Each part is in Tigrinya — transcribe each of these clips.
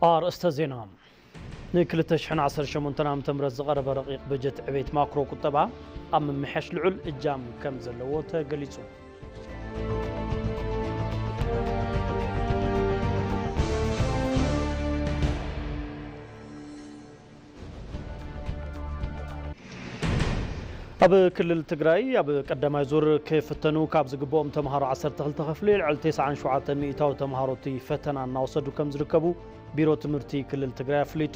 ኣርእስተ ዜና። ን ክልተ ሽሕን ዓሰርተ ሸሞንተን ዓመተ ምህረት ዝቐረበ ረቂቕ በጀት ዕቤት ማክሮ ቁጠባ ኣብ ምምሕያሽ ልዑል እጃም ከም ዘለዎ ተገሊጹ። ኣብ ክልል ትግራይ ኣብ ቀዳማይ ዙር ክፍተኑ ካብ ዝግብኦም ተምሃሮ ዓሰርተ ክልተ ክፍሊ ልዕሊ ተስዓን ሸውዓተን ሚእታዊ ተምሃሮ እቲ ፈተና እናወሰዱ ከም ዝርከቡ ቢሮ ትምህርቲ ክልል ትግራይ ኣፍሊጡ።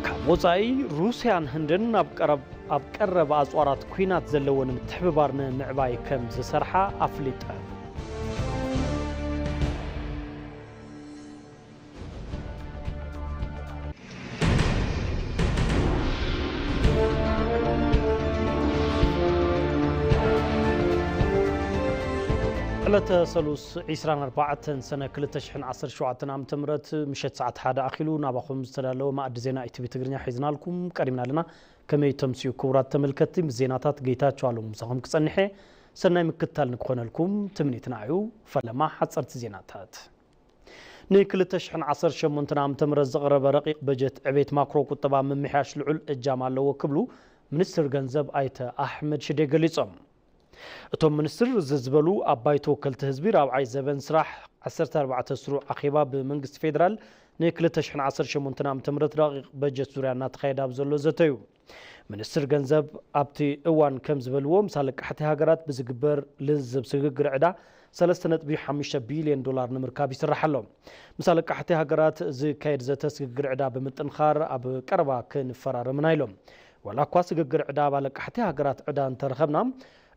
ካብ ወጻኢ፣ ሩስያን ህንድን ኣብ ቀረብ-፣ ኣብ ቀረባ ኣጽዋራት ኲናት ዘለወን ምትሕብባር ንምዕባይ ከም ዝሰርሓ ኣፍሊጠን። ዕለተ ሰሉስ ዒስራን ኣርባዕተን ሰነ ክልተ ሽሕን ዓሰርተ ሸውዓተን ዓመተ ምህረት ምሸት ሰዓት ሓደ ኣኺሉ ናባኹም ዝተዳለወ ማእዲ ዜና ኢቲቪ ትግርኛ ሒዝናልኩም ቀሪብና ኣለና። ከመይ ተምስዩ ክቡራት ተመልከትቲ? ምስ ዜናታት ጌታቸው ኣለሙ ምሳኹም ክጸንሕ እየ። ሰናይ ምክትታል ንክኾነልኩም ትምኒትና እዩ። ፈለማ ሓጸርቲ ዜናታት። ን ክልተ ሽሕን ዓሰርተ ሸሞንተን ዓመተ ምህረት ዝቐረበ ረቂቕ በጀት ዕቤት ማክሮ ቁጠባ ምምሕያሽ ልዑል እጃም ኣለዎ ክብሉ ሚኒስትር ገንዘብ ኣይተ ኣሕመድ ሽዴ ገሊጾም። እቶም ሚኒስትር እዚ ዝበሉ ኣብ ባይቶ ወከልቲ ህዝቢ ራብዓይ ዘበን ስራሕ ዓሰርተ ኣርባዕተ ስሩዕ ኣኼባ ብመንግስቲ ፌዴራል ን ክልተ ሽሕን ዓሰርተ ሸሞንተን ዓመተ ምህረት ረቂቕ በጀት ዙርያ እናተኻየደ ኣብ ዘሎ ዘተዩ። ሚኒስትር ገንዘብ ኣብቲ እዋን ከም ዝበልዎ፣ ምስ ኣለቃሕቲ ሃገራት ብዝግበር ልዝብ ስግግር ዕዳ ሰለስተ ነጥቢ ሓሙሽተ ቢልዮን ዶላር ንምርካብ ይስራሕ ኣሎ። ምስ ኣለቃሕቲ ሃገራት ዝካየድ ዘተ ስግግር ዕዳ ብምጥንኻር ኣብ ቀረባ ክንፈራረም ኢና ኢሎም። ዋላ እኳ ስግግር ዕዳ ኣብ ኣለቃሕቲ ሃገራት ዕዳ እንተረኸብና፣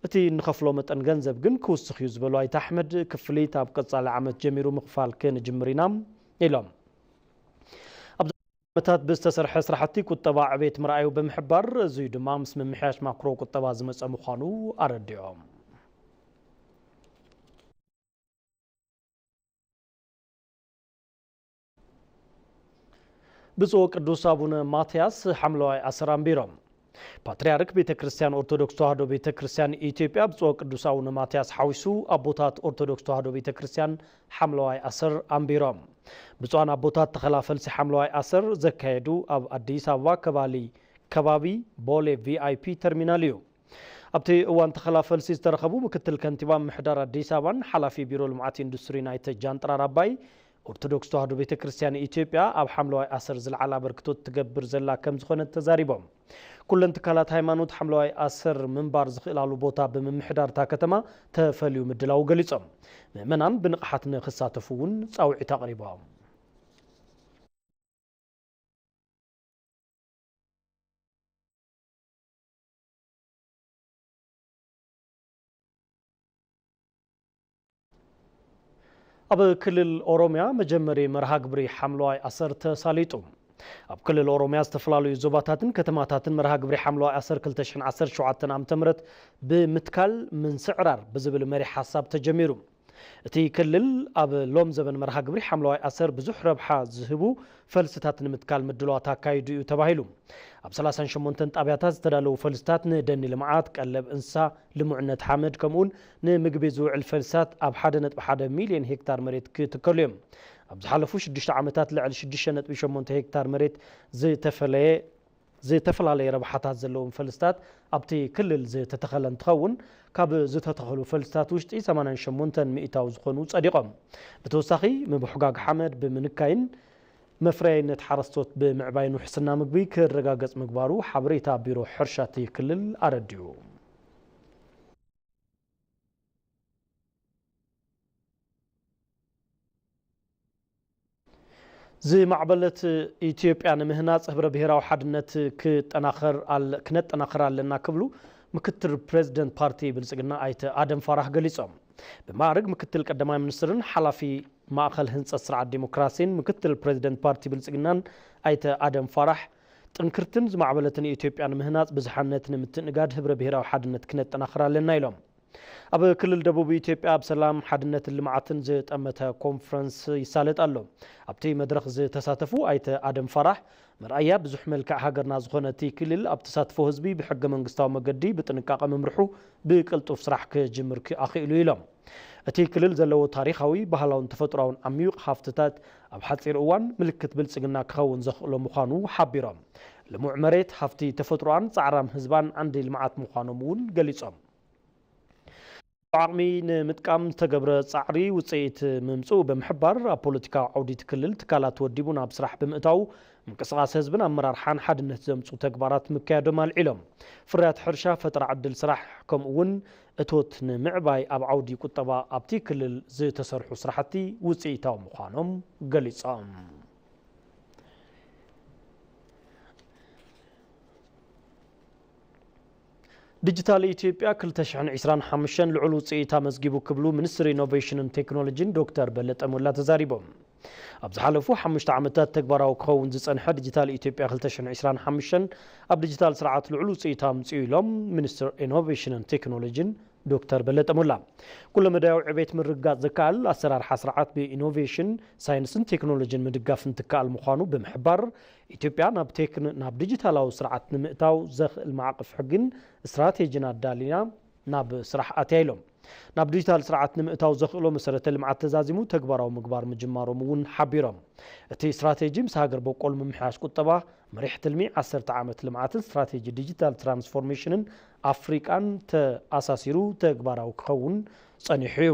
እቲ እንኸፍሎ መጠን ገንዘብ ግን ክውስኽ እዩ ዝበሉ ኣይተ ኣሕመድ፣ ክፍሊት ኣብ ቀጻሊ ዓመት ጀሚሩ ምኽፋል ክንጅምር ኢና ኢሎም። ዓመታት ብዝተሰርሐ ስራሕቲ ቁጠባ ዕቤት ምርኣዩ ብምሕባር፣ እዙይ ድማ ምስ ምምሕያሽ ማክሮ ቁጠባ ዝመጸ ምዃኑ ኣረዲኦም። ብፁዕ ቅዱስ ኣቡነ ማትያስ ሓምለዋይ ኣሰር ኣንቢሮም። ፓትርያርክ ቤተ ክርስቲያን ኦርቶዶክስ ተዋህዶ ቤተ ክርስቲያን ኢትዮጵያ ብፁዕ ቅዱስ ኣቡነ ማትያስ ሓዊሱ ኣቦታት ኦርቶዶክስ ተዋህዶ ቤተ ክርስቲያን ሓምለዋይ ኣሰር ኣንቢሮም። ብፁዓን ኣቦታት ተኸላ ፈልሲ ሓምለዋይ ኣሰር ዘካየዱ ኣብ ኣዲስ ኣበባ ከባሊ-፣ ከባቢ ቦሌ ቪ ኣይ ፒ ተርሚናል እዩ። ኣብቲ እዋን ተኸላ ፈልሲ ዝተረኸቡ ምክትል ከንቲባ ምምሕዳር ኣዲስ ኣበባን ሓላፊ ቢሮ ልምዓት ኢንዱስትሪ ናይተ ጃንጥራር ኣባይ፣ ኦርቶዶክስ ተዋህዶ ቤተ ክርስቲያን ኢትዮጵያ ኣብ ሓምለዋይ ኣሰር ዝለዓለ ኣበርክቶ ትገብር ዘላ ከም ዝኾነት ተዛሪቦም። ኩለን ትካላት ሃይማኖት ሓምለዋይ ኣሰር ምንባር ዝኽእላሉ ቦታ ብምምሕዳር እታ ከተማ ተፈልዩ ምድላው ገሊጾም። ምእመናን ብንቕሓት ንኽሳተፉ እውን ጻውዒት ኣቕሪቦም። ኣብ ክልል ኦሮሚያ መጀመሪ መርሃ ግብሪ ሓምለዋይ ኣሰር ተሳሊጡ። ኣብ ክልል ኦሮሚያ ዝተፈላለዩ ዞባታትን ከተማታትን መርሃ ግብሪ ሓምለዋይ ኣሰር ክልተ ሽሕን ዓሰርተ ሸውዓተን ዓመተ ምህረት ብምትካል ምንስዕራር ብዝብል መሪሕ ሓሳብ ተጀሚሩ። እቲ ክልል ኣብ ሎም ዘበን መርሃ ግብሪ ሓምለዋይ ኣሰር ብዙሕ ረብሓ ዝህቡ ፈልስታት ንምትካል ምድላዋት ኣካይዱ እዩ ተባሂሉ። ኣብ ሰላሳን ሸሞንተን ጣብያታት ዝተዳለዉ ፈልስታት ንደኒ ልምዓት፣ ቀለብ እንስሳ፣ ልሙዕነት ሓመድ ከምኡውን ንምግቢ ዝውዕል ፈልስታት ኣብ ሓደ ነጥቢ ሓደ ሚልዮን ሄክታር መሬት ክትከሉ እዮም። ኣብ ዝሓለፉ ሽዱሽተ ዓመታት ልዕሊ ሽዱሽተ ነጥቢ ሸሞንተ ሄክታር መሬት ዝተፈለየ፣ ዝተፈላለየ ረብሓታት ዘለዎም ፈልስታት ኣብቲ ክልል ዝተተኸለ እንትኸውን፣ ካብ ዝተተኸሉ ፈልስታት ውሽጢ ሰማንያን ሸሞንተን ሚእታዊ ዝኾኑ ጸዲቖም። ብተወሳኺ፣ ምብሕጓግ ሓመድ ብምንካይን መፍረያይነት ሓረስቶት ብምዕባይን ውሕስና ምግቢ ክረጋገጽ ምግባሩ ሓበሬታ ቢሮ ሕርሻ እቲ ክልል ኣረዲኡ። ዝማዕበለት ኢትዮጵያ ንምህናጽ ህብረ ብሔራዊ ሓድነት ክጠናኸር ኣለ-፣ ክነጠናኽር ኣለና ክብሉ ምክትል ፕሬዝደንት ፓርቲ ብልጽግና ኣይተ ኣደም ፋራህ ገሊጾም። ብማዕርግ ምክትል ቀዳማይ ሚኒስትርን ሓላፊ ማእኸል ህንጸት ስርዓት ዲሞክራሲን ምክትል ፕሬዝደንት ፓርቲ ብልጽግናን ኣይተ ኣደም ፋራህ፣ ጥንክርትን ዝማዕበለትን ኢትዮጵያ ንምህናጽ ብዝሓነት ንምትእንጋድ ህብረ ብሔራዊ ሓድነት ክነጠናኽር ኣለና ኢሎም። ኣብ ክልል ደቡብ ኢትዮጵያ ኣብ ሰላም፣ ሓድነትን ልምዓትን ዝጠመተ ኮንፈረንስ ይሳለጥ ኣሎ። ኣብቲ መድረኽ ዝተሳተፉ ኣይተ ኣደም ፋራሕ፣ መርኣያ ብዙሕ መልክዕ ሃገርና ዝኾነ እቲ ክልል፣ ኣብ ተሳትፎ ህዝቢ ብሕገ መንግስታዊ መገዲ ብጥንቃቐ ምምርሑ ብቅልጡፍ ስራሕ ክጅምር ክኣኽእሉ ኢሎም። እቲ ክልል ዘለዎ ታሪኻዊ፣ ባህላውን ተፈጥሮኣውን ዓሚቕ ሃፍትታት ኣብ ሓጺር እዋን ምልክት ብልጽግና ክኸውን ዘኽእሎ ምዃኑ ሓቢሮም። ልሙዕ መሬት፣ ሃፍቲ ተፈጥሮኣን ጻዕራም ህዝባን ዓንዲ ልምዓት ምዃኖም እውን ገሊጾም። ዓቕሚ ንምጥቃም ዝተገብረ ጻዕሪ ውጽኢት ምምጽኡ ብምሕባር፣ ኣብ ፖለቲካዊ ዓውዲ እቲ ክልል ትካላት ወዲቡ ናብ ስራሕ ብምእታው፣ ምንቅስቓስ ህዝብን ኣመራርሓን ሓድነት ዘምጽኡ ተግባራት ምክያዶም ኣልዒሎም። ፍርያት ሕርሻ፣ ፈጠራ ዕድል ስራሕ፣ ከምኡ እውን እቶት ንምዕባይ ኣብ ዓውዲ ቁጠባ ኣብቲ ክልል ዝተሰርሑ ስራሕቲ ውጽኢታዊ ምዃኖም ገሊጾም። ዲጂታል ኢትዮጵያ ክልተ ሽሕን ዕስራን ሓሙሽተን ልዑል ውፅኢት ኣመዝጊቡ ክብሉ ሚኒስትር ኢኖቬሽንን ቴክኖሎጂን ዶክተር በለጠ ሞላ ተዛሪቦም። ኣብ ዝሓለፉ ሓሙሽተ ዓመታት ተግባራዊ ክኸውን ዝፀንሐ ዲጂታል ኢትዮጵያ ክልተ ሽሕን ዕስራን ሓሙሽተን ኣብ ዲጂታል ስርዓት ልዑል ውፅኢት ኣምፅኡ ኢሎም ሚኒስትር ኢኖቬሽንን ቴክኖሎጂን ዶክተር በለጠ ሞላ። ኩለመዳያዊ ዕቤት ምርግጋፅ ዘካል ኣሰራርሓ ስርዓት ብኢኖቬሽን፣ ሳይንስን ቴክኖሎጂን ምድጋፍ እንትከኣል ምዃኑ ብምሕባር፣ ኢትዮጵያ ናብ ቴክን-፣ ናብ ዲጂታላዊ ስርዓት ንምእታው ዘኽእል ማዕቐፍ ሕግን ስትራቴጂን ኣዳሊና ናብ ስራሕ ኣትያ ኢሎም። ናብ ዲጂታል ስርዓት ንምእታው ዘኽእሎ መሰረተ ልምዓት ተዛዚሙ ተግባራዊ ምግባር ምጅማሮም እውን ሓቢሮም። እቲ ስትራቴጂ ምስ ሃገር በቆል ምምሕያሽ ቁጠባ፣ መሪሕ ትልሚ ዓሰርተ ዓመት ልምዓትን ስትራቴጂ ዲጂታል ትራንስፎርሜሽንን ኣፍሪቃን ተኣሳሲሩ ተግባራዊ ክኸውን ጸኒሑ እዩ።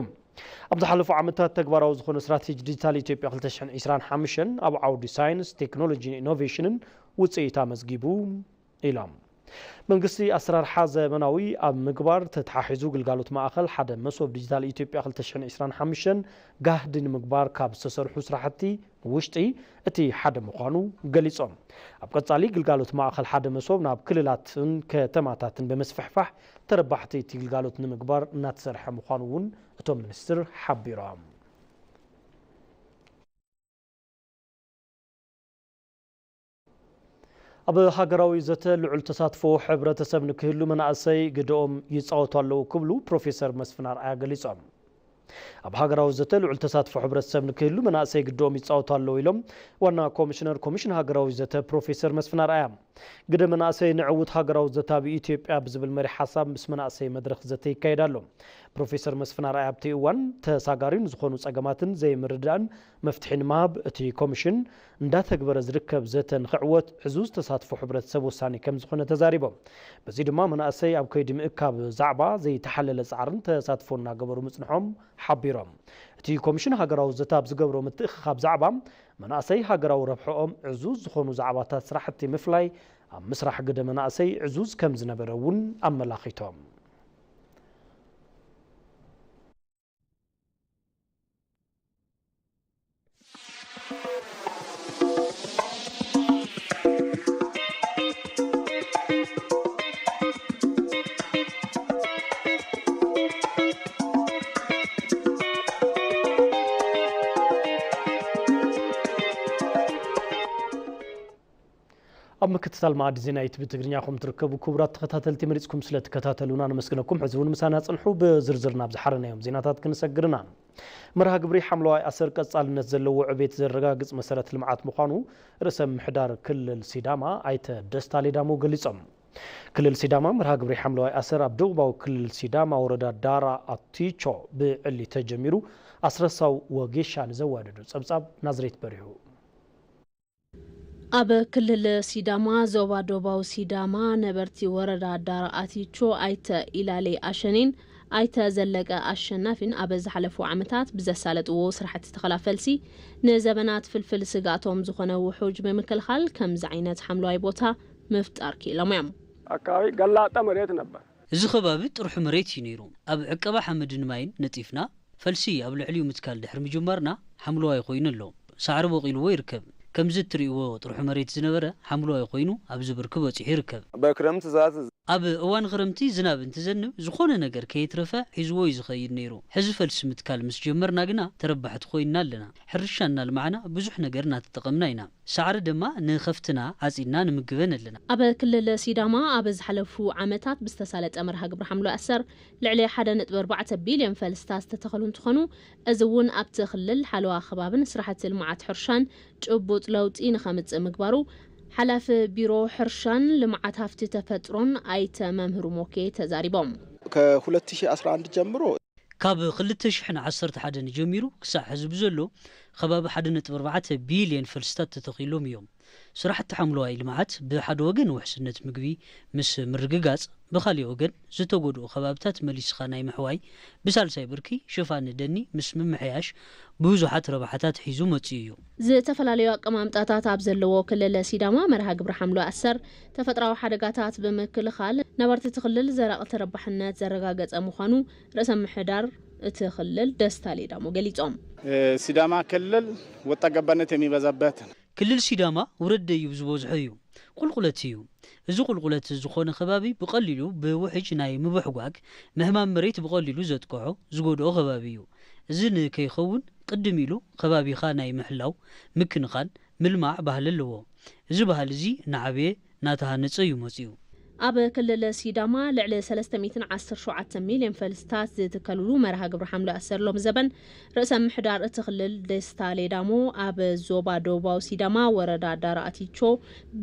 ኣብ ዝሓለፉ ዓመታት ተግባራዊ ዝኾነ ስትራቴጂ ዲጂታል ኢትዮጵያ ክልተ ሽሕን ዕስራን ሓሙሽተን ኣብ ዓውዲ ሳይንስ፣ ቴክኖሎጂን ኢኖቬሽንን ውፅኢት ኣመዝጊቡ ኢሎም። መንግስቲ ኣሰራርሓ ዘመናዊ ኣብ ምግባር ተተሓሒዙ ግልጋሎት ማእኸል ሓደ መሶብ ዲጂታል ኢትዮጵያ ክልተ ሽሕን ዕስራን ሓሙሽተን ጋህዲ ንምግባር ካብ ዝተሰርሑ ስራሕቲ ውሽጢ እቲ ሓደ ምዃኑ ገሊጾም። ኣብ ቀጻሊ ግልጋሎት ማእኸል ሓደ መሶብ ናብ ክልላትን ከተማታትን ብምስፍሕፋሕ ተረባሕቲ እቲ ግልጋሎት ንምግባር እናተሰርሐ ምዃኑ እውን እቶም ሚኒስትር ሓቢሮም። ኣብ ሃገራዊ ዘተ ልዑል ተሳትፎ ሕብረተሰብ ንክህሉ መናእሰይ ግደኦም ይፃወቱ ኣለዉ ክብሉ ፕሮፌሰር መስፍን ኣርኣያ ገሊፆም። ኣብ ሃገራዊ ዘተ ልዑል ተሳትፎ ሕብረተሰብ ንክህሉ መናእሰይ ግደኦም ይፃወቱ ኣለዉ ኢሎም ዋና ኮሚሽነር ኮሚሽን ሃገራዊ ዘተ ፕሮፌሰር መስፍን ኣርኣያ። ግደ መናእሰይ ንዕውት ሃገራዊ ዘተ ኣብ ኢትዮጵያ ብዝብል መሪሕ ሓሳብ ምስ መናእሰይ መድረኽ ዘተ ይካየድ ኣሎ። ፕሮፌሰር መስፍን ኣርኣያ ኣብቲ እዋን ተሳጋሪ ንዝኾኑ ፀገማትን ዘይምርድዳእን መፍትሒ ንምሃብ እቲ ኮሚሽን እንዳተግበረ ዝርከብ ዘተ ንክዕወት ዕዙዝ ተሳትፎ ሕብረተሰብ ወሳኒ ከም ዝኾነ ተዛሪቦም። በዚ ድማ መናእሰይ ኣብ ከይዲ ምእካብ ዛዕባ ዘይተሓለለ ፃዕርን ተሳትፎ እናገበሩ ምፅንሖም ሓቢሮም። እቲ ኮሚሽን ሃገራዊ ዘተ ኣብ ዝገብሮ ምትእኽኻብ ዛዕባ መናእሰይ ሃገራዊ ረብሕኦም ዕዙዝ ዝኾኑ ዛዕባታት ስራሕቲ ምፍላይ ኣብ ምስራሕ ግደ መናእሰይ ዕዙዝ ከም ዝነበረ እውን ኣመላኺቶም። ኣብ ምክትታል መኣዲ ዜና ዩቲቪ ትግርኛ ኢኹም ትርከቡ። ክቡራት ተኸታተልቲ፣ መሪጽኩም ስለ ትከታተሉና ነመስግነኩም። ሕዚ እውን ምሳና ጽንሑ። ብዝርዝር ናብ ዝሓረናዮም ዜናታት ክንሰግር ኢና። መርሃ ግብሪ ሓምለዋይ ኣሰር ቀጻልነት ዘለዎ ዕቤት ዘረጋግጽ መሰረት ልምዓት ምዃኑ ርእሰ ምምሕዳር ክልል ሲዳማ ኣይተ ደስታ ሌዳሞ ገሊጾም። ክልል ሲዳማ መርሃ ግብሪ ሓምለዋይ ኣሰር ኣብ ደቡባዊ ክልል ሲዳማ ወረዳ ዳራ ኣቲቾ ብዕሊ ተጀሚሩ ኣስረሳው ወጌሻ ንዘዋደዶ ጸብጻብ ናዝሬት በሪሁ። ኣብ ክልል ሲዳማ ዞባ ደቡባዊ ሲዳማ ነበርቲ ወረዳ ዳራ ኣቲቾ ኣይተ ኢላሌ ኣሸኔን ኣይተ ዘለቀ ኣሸናፊን ኣብ ዝሓለፉ ዓመታት ብዘሳለጥዎ ስራሕቲ ተኸላ ፈልሲ ንዘበናት ፍልፍል ስግኣቶም ዝኾነ ውሑጅ ብምክልኻል ከምዚ ዓይነት ሓምለዋይ ቦታ ምፍጣር ክኢሎም እዮም። አካባቢ ገላጣ መሬት ነበር። እዚ ከባቢ ጥርሑ መሬት እዩ ነይሩ። ኣብ ዕቀባ ሓመድን ማይን ነጢፍና ፈልሲ ኣብ ልዕሊኡ ምትካል ድሕሪ ምጅማርና ሓምለዋይ ኮይኑ ኣሎ። ሳዕሪ በቂልዎ ይርከብ። ከምዚ እትርእይዎ ጥርሑ መሬት ዝነበረ ሓምለዋይ ኮይኑ ኣብዚ ብርኪ በጺሑ ይርከብ። በክረምት ዛት ኣብ እዋን ክረምቲ ዝናብ እንትዘንብ ዝኾነ ነገር ከየትረፈ ሒዝዎ እዩ ዝኸይድ ነይሩ። ሕዚ ፈልሲ ምትካል ምስ ጀመርና ግና ተረባሕቲ ኮይንና ኣለና። ሕርሻ እናልማዕና ብዙሕ ነገር እናተጠቐምና ኢና። ሳዕሪ ድማ ንኸፍትና ዓፂድና ንምግበን ኣለና። ኣብ ክልል ሲዳማ ኣብ ዝሓለፉ ዓመታት ብዝተሳለጠ መርሃ ግብሪ ሓምሎ ኣሰር ልዕሊ ሓደ ነጥቢ ኣርባዕተ ቢልዮን ፈልስታት ዝተተኸሉ እንትኾኑ፣ እዚ እውን ኣብቲ ክልል ሓለዋ ከባብን ስራሕቲ ልምዓት ሕርሻን ጭቡጥ ለውጢ ንኸምፅእ ምግባሩ ሓላፊ ቢሮ ሕርሻን ልምዓት ሃፍቲ ተፈጥሮን ኣይተ መምህሩ ሞኬ ተዛሪቦም። ከ2011 ጀምሮ ካብ ክልተ ሽሕን ዓሰርተ ሓደን ጀሚሩ ክሳዕ ሕዚ ብዘሎ ከባቢ ሓደ ነጥቢ ኣርባዕተ ቢልዮን ፈልስታት ተተኺሎም እዮም። ስራሕቲ ሓምለዋይ ልምዓት ብሓደ ወገን ውሕስነት ምግቢ ምስ ምርግጋፅ፣ ብኻሊእ ወገን ዝተጎድኡ ከባብታት መሊስኻ ናይ ምሕዋይ፣ ብሳልሳይ ብርኪ ሽፋን ደኒ ምስ ምምሕያሽ ብዙሓት ረብሓታት ሒዙ መፂኡ እዩ። ዝተፈላለዩ ኣቀማምጣታት ኣብ ዘለዎ ክልል ሲዳማ መርሃ ግብሪ ሓምሎ ኣሰር ተፈጥራዊ ሓደጋታት ብምክልኻል ነበርቲ እቲ ክልል ዘላቒ ተረባሕነት ዘረጋገፀ ምዃኑ ርእሰ ምሕዳር እቲ ክልል ደስታ ሌዳሞ ገሊፆም። ሲዳማ ክልል ወጣ ገባነት የሚበዛበት ክልል ሲዳማ ውረድ ደይብ ዝበዝሖ እዩ፣ ቁልቁለት እዩ። እዚ ቁልቁለት ዝኾነ ከባቢ ብቐሊሉ ብውሕጅ ናይ ምብሕጓግ፣ ምህማም መሬት ብቐሊሉ ዘጥቅዖ፣ ዝጎድኦ ከባቢ እዩ። እዚ ንከይኸውን ቅድም ኢሉ ከባቢኻ ናይ ምሕላው፣ ምክንኻን፣ ምልማዕ ባህሊ ኣለዎ። እዚ ባህሊ እዚ እናዓበየ እናተሃነፀ እዩ መፂኡ። ኣብ ክልል ሲዳማ ልዕሊ ሰለስተ ሚእትን ዓሰርተ ሸውዓተ ሚልዮን ፈልስታት ዝትከልሉ መርሃ ግብሪ ሓምሎ ኣሰር ሎም ዘበን ርእሰ ምሕዳር እቲ ክልል ደስታ ሌዳሞ ኣብ ዞባ ደቡባዊ ሲዳማ ወረዳ ዳራ ኣቲቾ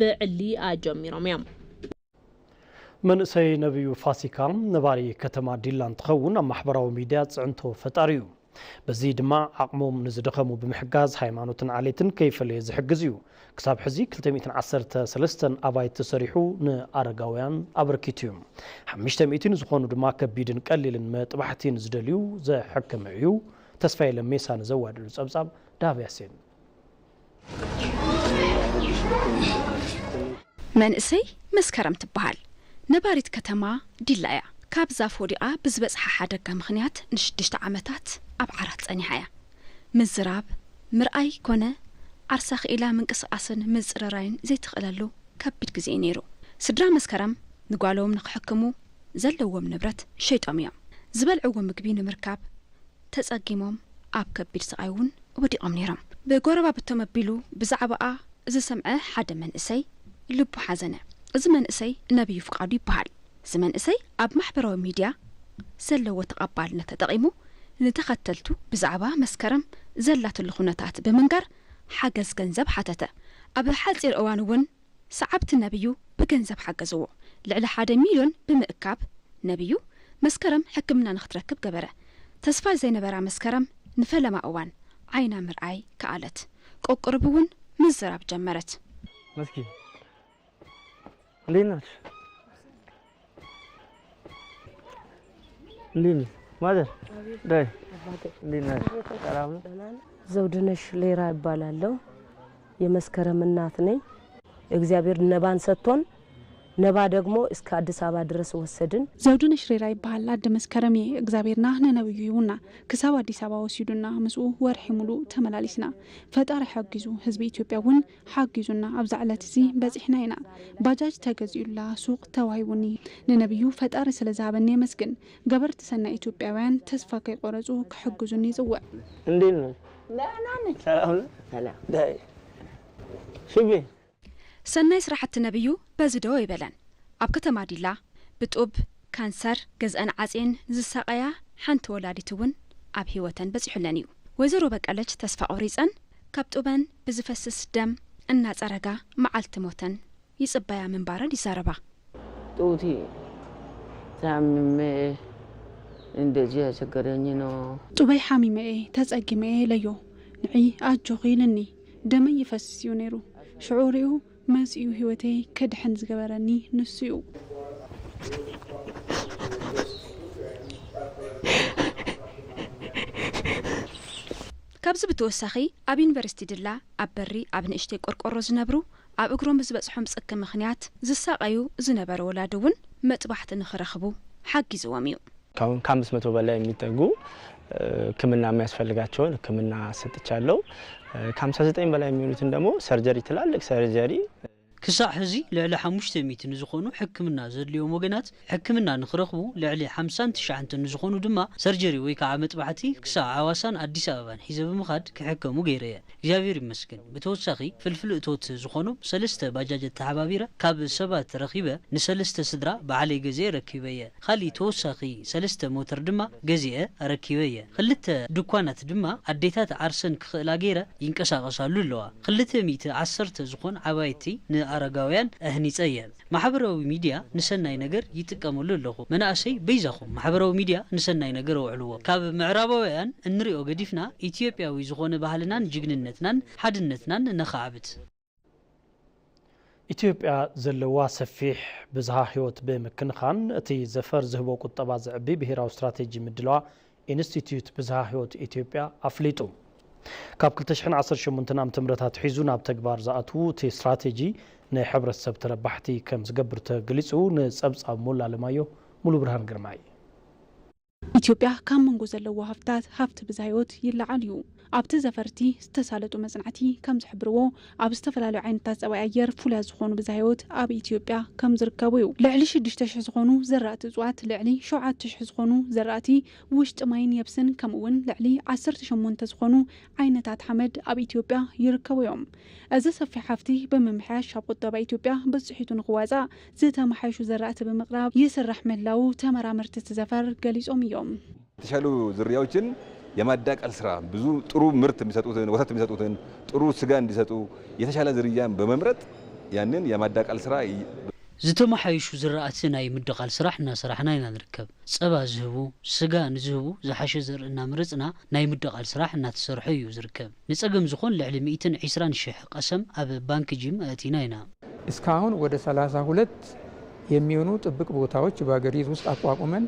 ብዕሊ ኣጀሚሮም እዮም። መንእሰይ ነብዩ ፋሲካ ነባሪ ከተማ ዲላ እንትኸውን ኣብ ማሕበራዊ ሚድያ ፅዕንቶ ፈጣሪ እዩ። በዚ ድማ ዓቕሞም ንዝደኸሙ ብምሕጋዝ ሃይማኖትን ዓሌትን ከይፈለየ ዝሕግዝ እዩ። ክሳብ ሕዚ ክልተ ሚእትን ዓሰርተ ሰለስተን ኣባይቲ ሰሪሑ ንኣረጋውያን ኣበርኪቱ እዩ። ሓሙሽተ ሚእቲ ንዝኾኑ ድማ ከቢድን ቀሊልን መጥባሕቲ ንዝደልዩ ዘሐከመ እዩ። ተስፋዬ ለሜሳ ንዘዋደዱ ጸብጻብ ዳህብ ያሴን። መንእሰይ መስከረም ትበሃል። ነባሪት ከተማ ዲላ እያ። ካብ ዛፍ ወዲቓ ብዝበጽሓ ሓደጋ ምኽንያት ንሽዱሽተ ዓመታት ኣብ ዓራት ጸኒሓ እያ። ምዝራብ፣ ምርኣይ ኮነ ዓርሳ ክኢላ ምንቅስቓስን ምጽርራይን ዘይትኽእለሉ ከቢድ ግዜ እዩ ነይሩ። ስድራ መስከረም ንጓሎም ንኽሕክሙ ዘለዎም ንብረት ሸይጦም እዮም። ዝበልዕዎ ምግቢ ንምርካብ ተጸጊሞም ኣብ ከቢድ ስቓይ እውን ወዲቖም ነይሮም። ብጎረባብቶም ኣቢሉ ብዛዕባኣ ዝሰምዐ ሓደ መንእሰይ ልቡ ሓዘነ። እዚ መንእሰይ ነብዩ ፍቃዱ ይበሃል። እዚ መንእሰይ ኣብ ማሕበራዊ ሚድያ ዘለዎ ተቐባልነት ተጠቒሙ ንተኸተልቱ ብዛዕባ መስከረም ዘላትሉ ኩነታት ብምንጋር ሓገዝ ገንዘብ ሓተተ። ኣብ ሓፂር እዋን እውን ሰዓብቲ ነብዩ ብገንዘብ ሓገዝዎ። ልዕሊ ሓደ ሚልዮን ብምእካብ ነብዩ መስከረም ሕክምና ንኽትረክብ ገበረ። ተስፋ ዘይነበራ መስከረም ንፈለማ እዋን ዓይና ምርኣይ ከኣለት። ቆቅርብ እውን ምዝራብ ጀመረት። መስኪ እንዴት ናችሁ? እንዴት ነሽ ማዘር? ዳይ እንዴት ናችሁ? ሰላም ነው? ዘውድነሽ ሌራ እባላለሁ። የመስከረም እናት ነኝ። እግዚአብሔር ነባን ሰጥቶን ነባ ደግሞ እስከ አዲስ አበባ ድረስ ወሰድን። ዘውድነሽ ሬራ ይበሃል። ኣደ መስከረም እየ። እግዚኣብሔርና ንነብዩ ሂቡና ክሳብ ኣዲስ ኣበባ ወሲዱና ምስኡ ወርሒ ሙሉእ ተመላሊስና። ፈጣሪ ሓጊዙ ህዝቢ ኢትዮጵያ እውን ሓጊዙና ኣብዛ ዕለት እዚ በፂሕና ኢና። ባጃጅ ተገዚኡላ፣ ሱቕ ተዋሂቡኒ። ንነብዩ ፈጣሪ ስለ ዝሃበኒ የመስግን። ገበርቲ ሰናይ ኢትዮጵያውያን ተስፋ ከይቆረፁ ክሕግዙኒ ይፅውዕ። እንዴት ነው? ደህና ነኝ። ሰላም ነው? ሰላም። ዳይ ሽቤ ሰናይ ስራሕቲ ነብዩ በዚ ደው ኣይበለን። ኣብ ከተማ ዲላ ብጡብ፣ ካንሰር፣ ገዝአን ዓፅየን ዝሳቐያ ሓንቲ ወላዲት እውን ኣብ ህይወተን በፂሑለን እዩ። ወይዘሮ በቀለች ተስፋ ቆሪፀን ካብ ጡበን ብዝፈስስ ደም እናፀረጋ መዓልቲ ሞተን ይፅበያ ምንባረን ይዛረባ። ጡቲ ታምሜ እንደዚህ ያስቸገረኝ ነው። ጡበይ ሓሚመ እየ፣ ተጸጊመ እየ ኢለዮ። ንዒ ኣጆኺ ኢልኒ። ደመይ ይፈስስ እዩ ነይሩ። ሽዑ ሪኡ መጺኡ ህይወተይ ክድሕን ዝገበረኒ ንሱ እዩ። ካብዚ ብተወሳኺ ኣብ ዩኒቨርሲቲ ድላ ኣብ በሪ ኣብ ንእሽተይ ቆርቆሮ ዝነብሩ ኣብ እግሮም ብዝበፅሖም ፅኪ ምኽንያት ዝሳቐዩ ዝነበሩ ወላዲ እውን መጥባሕቲ ንኽረኽቡ ሓጊዝዎም እዩ። ካሁን ከአምስት መቶ በላይ የሚጠጉ ሕክምና የሚያስፈልጋቸውን ሕክምና ሰጥቻለሁ። ከሃምሳ ዘጠኝ በላይ የሚሆኑትን ደግሞ ሰርጀሪ፣ ትላልቅ ሰርጀሪ ክሳዕ ሕዚ ልዕሊ ሓሙሽተ ሚእቲ ንዝኾኑ ሕክምና ዘድልዮም ወገናት ሕክምና ንኽረኽቡ፣ ልዕሊ ሓምሳን ትሽዓተን ንዝኾኑ ድማ ሰርጀሪ ወይ ከዓ መጥባሕቲ ክሳዕ ዓዋሳን ኣዲስ ኣበባን ሒዘ ብምኻድ ክሕከሙ ገይረ እየ። እግዚኣብሔር ይመስገን። ብተወሳኺ ፍልፍል እቶት ዝኾኖም ሰለስተ ባጃጀት ተሓባቢረ ካብ ሰባት ረኺበ ንሰለስተ ስድራ ባዕለይ ገዚኤ ረኪበ እየ። ካሊእ ተወሳኺ ሰለስተ ሞተር ድማ ገዚኤ ኣረኪበ እየ። ክልተ ድኳናት ድማ ኣዴታት ዓርሰን ክኽእላ ገይረ ይንቀሳቐሳሉ ኣለዋ። ክልተ ሚእቲ ዓሰርተ ዝኾን ዓባይቲ ንኣረጋውያን ኣህኒጸ እየ። ማሕበራዊ ሚድያ ንሰናይ ነገር ይጥቀመሉ ኣለኹ። መናእሰይ በይዛኹም ማሕበራዊ ሚድያ ንሰናይ ነገር ኣውዕልዎ። ካብ ምዕራባውያን እንሪኦ ገዲፍና ኢትዮጵያዊ ዝኾነ ባህልናን ጅግንነትናን ሓድነትናን ነኻዕብት። ኢትዮጵያ ዘለዋ ሰፊሕ ብዝሃ ህይወት ብምክንኻን እቲ ዘፈር ዝህቦ ቁጠባ ዘዕቢ ብሄራዊ ስትራቴጂ ምድላዋ ኢንስቲትዩት ብዝሃ ህይወት ኢትዮጵያ ኣፍሊጡ። ካብ ክልተ ሽሕን ዓሰርተ ሸሞንተን ዓመተ ምህረት ኣትሒዙ ናብ ተግባር ዝኣትዉ እቲ ስትራቴጂ ንሕብረተሰብ ተረባሕቲ ከም ዝገብር ተገሊፁ። ንፀብፃብ ሞላ ኣለማዮ ሙሉ ብርሃን ግርማይ። ኢትዮጵያ ካብ መንጎ ዘለዎ ሃፍትታት ሃፍቲ ብዝሃ ህይወት ይለዓል እዩ። ኣብቲ ዘፈርቲ ዝተሳለጡ መፅናዕቲ ከም ዝሕብርዎ ኣብ ዝተፈላለዩ ዓይነታት ፀባይ ኣየር ፍሉያት ዝኾኑ ብዝሃ ህይወት ኣብ ኢትዮጵያ ከም ዝርከቡ እዩ። ልዕሊ ሽዱሽተ ሽሕ ዝኾኑ ዘራእቲ እፅዋት፣ ልዕሊ ሸውዓተ ሽሕ ዝኾኑ ዘራእቲ ውሽጢ ማይን የብስን ከምኡ እውን ልዕሊ ዓሰርተ ሸሞንተ ዝኾኑ ዓይነታት ሓመድ ኣብ ኢትዮጵያ ይርከቡ እዮም። እዚ ሰፊሕ ሃፍቲ ብምምሕያሽ ኣብ ቁጠባ ኢትዮጵያ ብፅሒቱ ንክዋፃእ ዝተመሓየሹ ዘራእቲ ብምቕራብ ይስራሕ ምህላዉ ተመራመርቲ እቲ ዘፈር ገሊፆም እዮም። የተሻሉ ዝርያዎችን የማዳቀል ስራ፣ ብዙ ጥሩ ምርት የሚሰጡትን ወተት የሚሰጡትን ጥሩ ስጋ እንዲሰጡ የተሻለ ዝርያን በመምረጥ ያንን የማዳቀል ስራ ዝተመሓየሹ ዝራእቲ ናይ ምድቓል ስራሕ እናሰራሕና ኢና ንርከብ። ጸባ ዝህቡ፣ ስጋ ንዝህቡ ዝሓሸ ዘርኢ እናመረጽና ናይ ምድቓል ስራሕ እናተሰርሐ እዩ ዝርከብ። ንጸገም ዝኾን ልዕሊ ሚእትን ዕስራን ሽሕ ቀሰም ኣብ ባንክ ጂም ኣእቲና ኢና። እስካሁን ወደ ሠላሳ ሁለት የሚሆኑ ጥብቅ ቦታዎች በሀገሪቱ ውስጥ አቋቁመን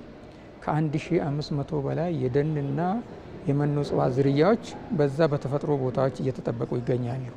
ከአንድ ሺህ አምስት መቶ በላይ የደንና የመኖ እጽዋት ዝርያዎች በዛ በተፈጥሮ ቦታዎች እየተጠበቁ ይገኛሉ።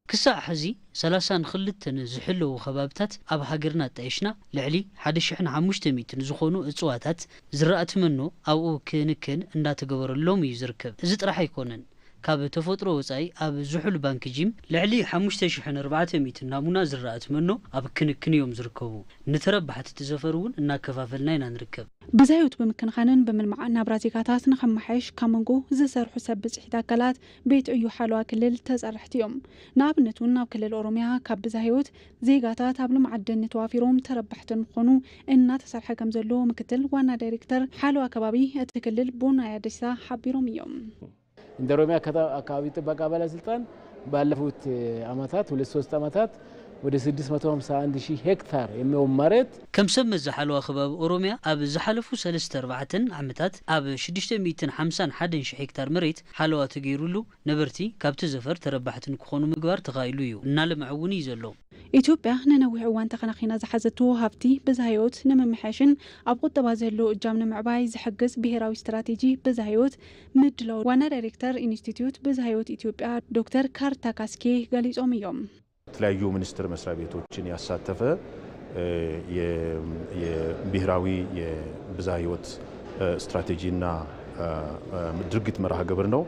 ክሳዕ ሕዚ ሰላሳን ክልተን ዝሕለዉ ከባብታት ኣብ ሃገርና ኣጣየሽና ልዕሊ ሓደ ሽሕን ሓሙሽተ ሚእትን ዝኾኑ እጽዋታት ዝራእቲ መኖ ኣብኡ ክንክን እንዳተገበረሎም እዩ ዝርከብ። እዚ ጥራሕ ኣይኮነን። ካብ ተፈጥሮ ወጻኢ ኣብ ዝሑል ባንክ ጂም ልዕሊ ሓሙሽተ ሽሕን ኣርባዕተ ሚእትን ናሙና ዝራእቲ መኖ ኣብ ክንክን እዮም ዝርከቡ። ንተረባሕቲ እቲ ዘፈር እውን እናከፋፈልና ኢና ንርከብ። ብዝሃ ህይወት ብምክንኻንን ብምልማዕን ናብራ ዜጋታት ንኸመሓየሽ ካብ መንጎ ዝሰርሑ ሰብ ብፅሒት ኣካላት ቤት ዕዮ ሓለዋ ክልል ተፀረሕቲ እዮም። ንኣብነት እውን ኣብ ክልል ኦሮሚያ ካብ ብዝሃ ህይወት ዜጋታት ኣብ ልምዓት ደኒ ተዋፊሮም ተረባሕቲ ንክኾኑ እናተሰርሐ ከም ዘሎ ምክትል ዋና ዳይሬክተር ሓለዋ ከባቢ እቲ ክልል ቦናይ ኣደሳ ሓቢሮም እዮም። እንደ ኦሮሚያ አካባቢ ጥበቃ ባለስልጣን ባለፉት ዓመታት ሁለት ሶስት ዓመታት ወደ ስድስት መቶ ሃምሳ አንድ ሺህ ሄክታር የሚሆን መሬት ከም ሰብ መዚ ሓለዋ ከባቢ ኦሮሚያ ኣብ ዝሓለፉ ሰለስተ ኣርባዕተን ዓመታት ኣብ ሽዱሽተ ሚእትን ሓምሳን ሓደን ሽሕ ሄክታር መሬት ሓለዋ ተገይሩሉ ነበርቲ ካብቲ ዘፈር ተረባሕቲ ንክኾኑ ምግባር ተኻኢሉ እዩ። እናለምዐ እውን እዩ ዘሎ። ኢትዮጵያ ንነዊሕ እዋን ተኸናኺና ዝሓዘቶ ሃፍቲ ብዝሃ ህይወት ንምምሕያሽን ኣብ ቁጠባ ዝህልዎ እጃም ንምዕባይ ዝሕግዝ ብሄራዊ ስትራቴጂ ብዝሃ ህይወት ምድላው ዋና ዳይሬክተር ኢንስቲትዩት ብዝሃ ህይወት ኢትዮጵያ ዶክተር ካርታ ካስኬ ገሊጾም እዮም። የተለያዩ ሚኒስቴር መስሪያ ቤቶችን ያሳተፈ የብሔራዊ የብዝሃ ህይወት ስትራቴጂና ድርጊት መርሃ ግብር ነው።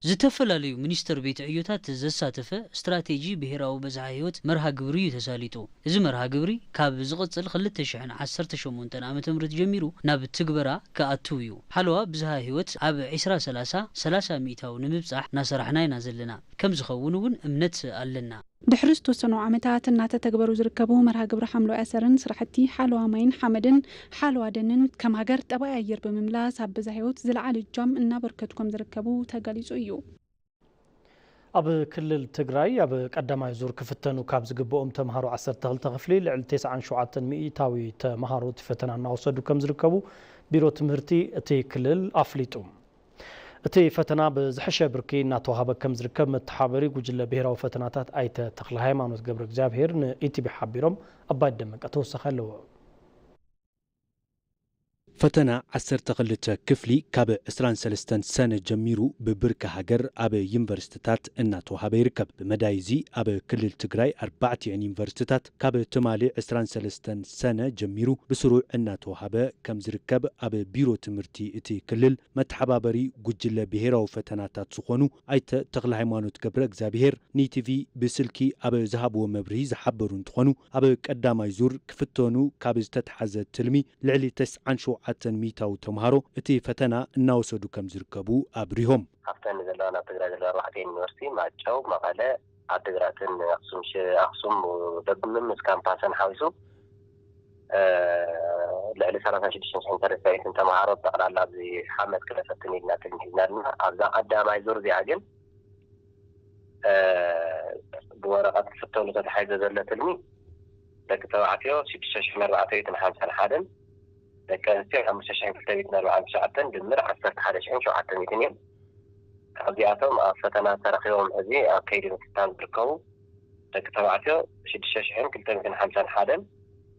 ዝተፈላለዩ ሚኒስቴር ቤት ዕዮታት ዘሳተፈ ስትራቴጂ ብሄራዊ ብዝሃ ህይወት መርሃ ግብሪ እዩ ተሳሊጡ። እዚ መርሃ ግብሪ ካብ ዝቕፅል ክልተ ሽሕን ዓሰርተ ሸሞንተን ዓመተ ምህረት ጀሚሩ ናብ ትግበራ ክኣትው እዩ። ሓለዋ ብዝሃ ህይወት ኣብ ዕስራ ሰላሳ ሰላሳ ሚእታዊ ንምብፃሕ እናሰራሕና ኢና ዘለና። ከም ዝኸውን እውን እምነት ኣለና። ድሕሪ ዝተወሰኑ ዓመታት እናተተግበሩ ዝርከቡ መርሃ ግብሪ ሓምለዋይ ኣሰርን ስራሕቲ ሓለዋ ማይን ሓመድን ሓለዋ ደንን ከም ሃገር ጠባይ ኣየር ብምምላስ ኣብ ብዝሃ ህይወት ዝለዓለ እጃም እናበርከቱ ከም ዝርከቡ ተገሊፁ እዩ። ኣብ ክልል ትግራይ ኣብ ቀዳማይ ዙር ክፍተኑ ካብ ዝግብኦም ተምሃሮ ዓሰርተ ክልተ ክፍሊ ልዕሊ ተስዓን ሸውዓተን ሚእታዊ ተምሃሮ እቲ ፈተና እናወሰዱ ከም ዝርከቡ ቢሮ ትምህርቲ እቲ ክልል ኣፍሊጡ። እቲ ፈተና ብዝሐሸ ብርኪ እናተዋህበ ከም ዝርከብ መተሓበሪ ጉጅለ ብሄራዊ ፈተናታት ኣይተ ተኽለ ሃይማኖት ገብረ እግዚኣብሔር ንኢቲቪ ሓቢሮም። ኣባይ ደመቀ ተወሳኺ ኣለዎ። ፈተና ዓሰርተ ክልተ ክፍሊ ካብ ዕስራን ሰለስተን ሰነ ጀሚሩ ብብርኪ ሃገር ኣብ ዩኒቨርሲቲታት እናተዋሃበ ይርከብ። ብመዳይ እዚ ኣብ ክልል ትግራይ ኣርባዕቲኤን ዩኒቨርሲቲታት ካብ ትማሊ ዕስራን ሰለስተን ሰነ ጀሚሩ ብስሩዕ እናተዋሃበ ከም ዝርከብ ኣብ ቢሮ ትምህርቲ እቲ ክልል መተሓባበሪ ጉጅለ ብሄራዊ ፈተናታት ዝኾኑ ኣይተ ተኽለ ሃይማኖት ገብረ እግዚኣብሄር ንኢቲቪ ብስልኪ ኣብ ዝሃብዎ መብርሂ ዝሓበሩ እንትኾኑ፣ ኣብ ቀዳማይ ዙር ክፍተኑ ካብ ዝተትሓዘ ትልሚ ልዕሊ ተስዓን ሸውዓተን ሚእታዊ ተምሃሮ እቲ ፈተና እናወሰዱ ከም ዝርከቡ ኣብሪሆም። ካብተን ዘለዋ ኣብ ትግራይ ዘለዋ ኣርባዕተ ዩኒቨርሲቲ ማጨው፣ መቐለ፣ ዓድግራትን ኣክሱም ሽ-፣ ኣክሱም ደብምን ምስ ካምፓሰን ሓዊሱ፣ እ፣ ልዕሊ ሰላሳ ሽዱሽተ ሽሕን ተረሳይትን ተምሃሮ ብጠቕላላ ኣብዚ ሓመት ክነፈትን ኢልና ትልሚ ሒዝና ኣለና። ኣብዛ ቀዳማይ ዙር እዚኣ ግን፣ እ፣ ብወረቐት ክፍተኑ ተታሒዙ ዘሎ ትልሚ ደቂ ተባዕትዮ ሽዱሽተ ሽሕን ኣርባዕተ ሚእትን ሓምሳን ሓደን፣ ደቂ ኣንስትዮ ሓሙሽተ ሽሕን ክልተ ሚእትን ኣርባዓን ትሽዓተን ድምር ዓሰርተ ሓደ ሽሕን ሸውዓተ ሚእትን እዮም። ካብዚኣቶም ኣብ ፈተና ተረኺቦም ሕዚ ኣብ ከይዲ ምፍታን ዝርከቡ ደቂ ተባዕትዮ ሽዱሽተ ሽሕን ክልተ ሚእትን ሓምሳን ሓደን፣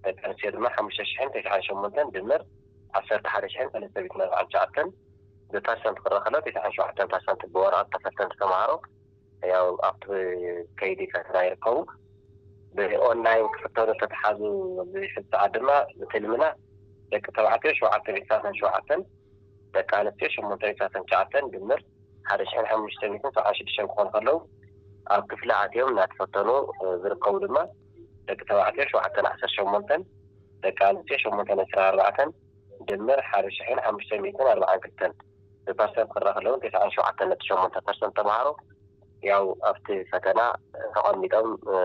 ደቂ ኣንስትዮ ድማ ሓሙሽተ ሽሕን ተስዓን ሸሞንተን ድምር ዓሰርተ ሓደ ሽሕን ሰለስተ ሚእትን ኣርባዓን ትሽዓተን፣ ብፐርሰንት ክረአ ከሎ ተስዓን ሸውዓተን ፐርሰንት ብወረቐት ተፈተንቲ ተምሃሮ ያው ኣብቲ ከይዲ ፈተና ይርከቡ። ብኦንላይን ክፍተኑ ዝተትሓዙ ኣብዚ ሕዚ ሰዓት ድማ ብትልምና ደቂ ተባዕትዮ ሸውዓተ ሚእትን ሰላሳን ሸውዓተን፣ ደቂ ኣንስትዮ ሸሞንተ ሚእትን ሰላሳን ትሽዓተን ድምር ሓደ ሽሕን ሓሙሽተ ሚእትን ሰብዓን ሽዱሽተን ክኾኑ ከለዉ፣ ኣብ ክፍሊ ኣትዮም እናተፈተኑ፣ እ፣ ዝርከቡ ድማ ደቂ ተባዕትዮ ሸውዓተን ዓሰርተ ሸሞንተን፣ ደቂ ኣንስትዮ ሸሞንተን ዕስራን ኣርባዕተን ድምር ሓደ ሽሕን ሓሙሽተ ሚእትን ኣርባዓን ክልተን፣ ብፐርሰንት ክረአ ከለዉ ተስዓን ሸውዓተን ነጥቢ ሸሞንተ ፐርሰንት ተምሃሮ ያው ኣብቲ ፈተና ተቐሚጦም፣ እ፣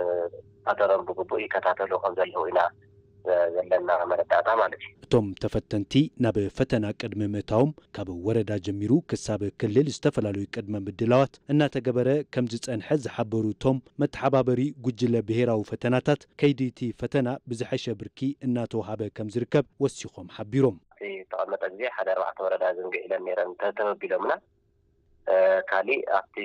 ፈተኖም ብግቡእ ይከታተሉ ከም ዘለዉ ኢና፣ እ፣ ዘለና መረዳእታ ማለት እዩ። እቶም ተፈተንቲ ናብ ፈተና ቅድሚ ምእታዎም ካብ ወረዳ ጀሚሩ ክሳብ ክልል ዝተፈላለዩ ቅድመ ምድላዋት እናተገበረ ከም ዝጸንሐ ዝሓበሩ እቶም መተሓባበሪ ጉጅለ ብሄራዊ ፈተናታት፣ ከይዲ እቲ ፈተና ብዝሐሸ ብርኪ እናተዋሃበ ከም ዝርከብ ወሲኾም ሓቢሮም። እቲ ዝተቐመጠ ግዜ ሓደ ኣርባዕተ ወረዳ ዝንግዕ ኢለን ነይረን ተ-፣ ተበቢሎምና። እ፣ ካሊእ ኣብቲ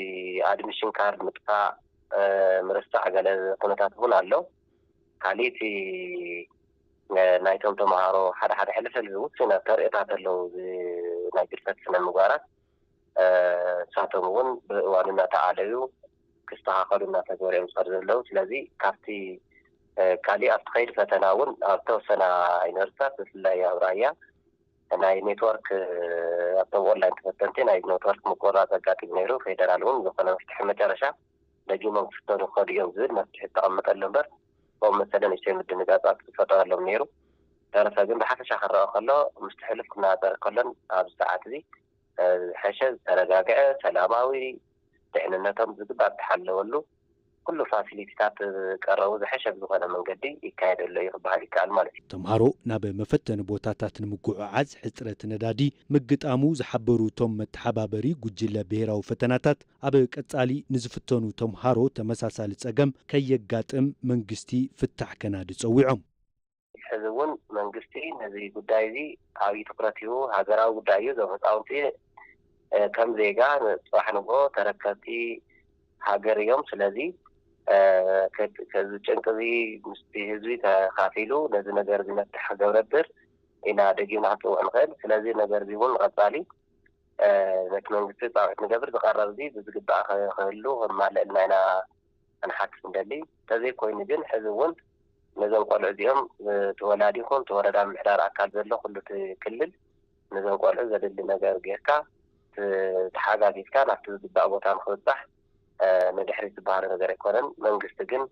ኣድሚሽን ካርድ ምጥፋእ፣ እ፣ ምርሳዕ ገለ ኩነታት እውን ኣሎ። ካሊእ እቲ፣ እ፣ ናይቶም ተምሃሮ ሓደ ሓደ ሕልፍ ሕልፍ ውሱናት ተርእዮታት ኣለዉ፣ ዝ-፣ ናይ ግድፈት ስነ ምግባራት፣ እ፣ ንሳቶም እውን ብእዋኑ እናተኣለዩ ክስተኻኸሉ እናተገበሩ እዮም ዝኸዱ ዘለዉ። ስለዚ ካብቲ፣ እ፣ ካሊእ ኣብቲ ከይዲ ፈተና እውን ኣብ ተወሰና ዩኒቨርሲቲታት ብፍላይ ኣብ ራያ ናይ ኔትወርክ፣ እ፣ ኣብቶም ኦንላይን ተፈተንቲ ናይ ኔትወርክ ምቁርራፅ ኣጋጢሙ ነይሩ። ፌደራል እውን ዝኾነ መፍትሒ መጨረሻ ደጊሞም ክፍተኑ ክኸዱ እዮም ዝብል መፍትሒ ዝተቐመጠሉ እምበር፣ ከምኡ መሰለ ንእሽተይ ምድንጋጻት ዝፈጠረሎም ነይሩ። ተረፈ ግን ብሓፈሻ ክረአ ከሎ፣ ምስቲ ሕሉፍ ክነጻጸር ከሎን ኣብዚ ሰዓት እዚ፣ እ፣ ዝሐሸ ዝተረጋግዐ ሰላማዊ፣ ድሕንነቶም ዝግባእ ዝተሓለወሉ፣ ኩሉ ፋሲሊቲታት ቀረቡ ዝሐሸ ብዝኾነ መንገዲ ይካየድ ኣሎ እዩ ክበሃል ይከኣል ማለት እዩ። ተምሃሮ ናብ መፈተኒ ቦታታት ንምጉዕዓዝ ሕጽረት ነዳዲ ምግጣሙ ዝሓበሩ እቶም መተሓባበሪ ጉጅለ ብሄራዊ ፈተናታት፣ ኣብ ቀጻሊ ንዝፍተኑ ተምሃሮ ተመሳሳሊ ጸገም ከየጋጥም መንግስቲ ፍታሕ ከናዲ ጸዊዖም። ሕዚ እውን መንግስቲ ነዚ ጉዳይ እዚ ዓብዪ ትኹረት ሂቡ፣ ሃገራዊ ጉዳይ እዩ። እዞም ህፃውንቲ፣ እ፣ ከም ዜጋ ንፅባሕ ንግሆ ተረከብቲ ሃገር እዮም። ስለዚ፣ እ፣ ከ-፣ ከዚ ጭንቂ እዚ ምስቲ ህዝቢ ተኻፊሉ ነዚ ነገር እዚ መፍትሒ ክገብረብር ኢና ደጊምና ክንፅውዕ ንኽእል። ስለዚ ነገር እዚ እውን ንቐፃሊ፣ እ፣ ነቲ መንግስቲ ፃውዒት ንገብር። ዝቐረብ እዚ ብዝግባእ ኸ-፣ ክህሉ ክማልእልና ኢና ክንሓትት ንደሊ። እንተዘይኮይኑ ግን ሕዚ እውን ነዞም ቆልዑ እዚኦም፣ እ፣ እቲ ወላዲ ይኹን እቲ ወረዳ ምምሕዳር ኣካል ዘሎ ኩሉ እቲ ክልል ነዞም ቆልዑ ዘድሊ ነገር ጌርካ፣ ት-፣ ተሓጋጊዝካ ናብቲ ዝግባእ ቦታ ንክብጻሕ፣ እ፣ ንድሕሪት ዝበሃሎ ነገር ኣይኮነን። መንግስቲ ግን፣